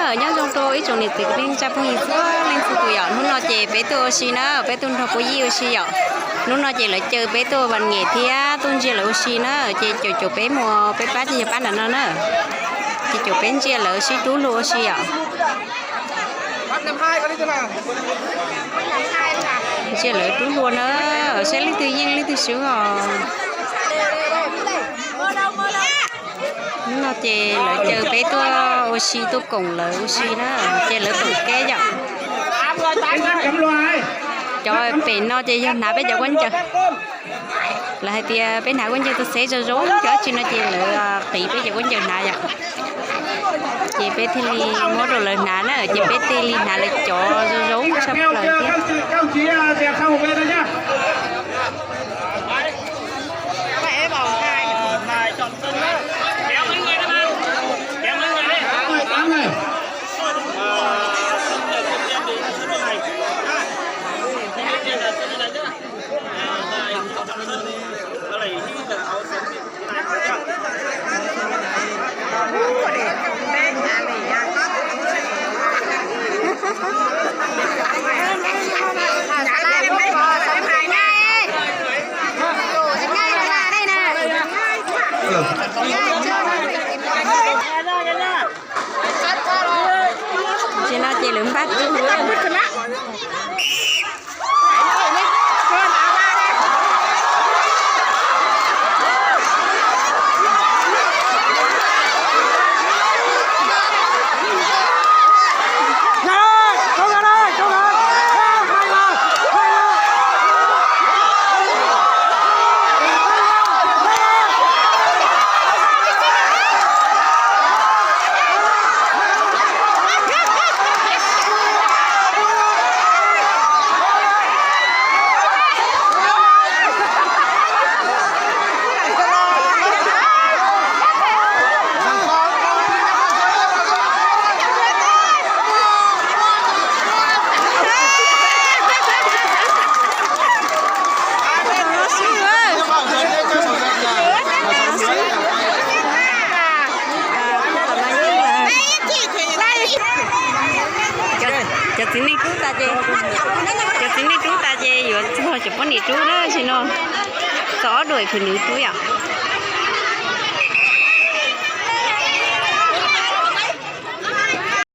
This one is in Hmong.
Nyob zoo rau ib tsoom niam txiv kwv tij neej tsa phooj ywg txhua leej txhua tus yom, hnub no ces peb tuaj ua si na, peb tuaj nrog Puab Yij ua si yom. Hnub no ces lawv caw peb tuaj vas nyem thiab tuaj ntsia lawv ua si na, ces caum caum peb mus, peb pab ces yog pab nram no na. Ces caum peb ntsia lawv sib rub luag ua si yom. Ntsia lawv rub luag na, saib leej twg yeej leej twg swb os. Hnub no ces lawv caw peb tuaj ua si tuaj koom lawv ua si na, ces lawv koom kev yom. Cov pem no ces yog hnav peb cov kuab ncaws. Lawv hais tias peb hnav kuab ncaws tus xeeb zoo zoo, cov dab tsi no ces lawv qiv peb cov kuab ncaws hnav yom. Ces peb thiaj li muab rau lawv hnav na, ces peb thiaj li hnav lawv cov zoo zoo tshaj plaws thiab. Tam sim no ces lawv npaj rub. Cov txiv neej rub tas ces, cov txiv neej rub tas ces yuav txog cov poj niam rub na, tam sim no txog ob duam khwv nws rub yom.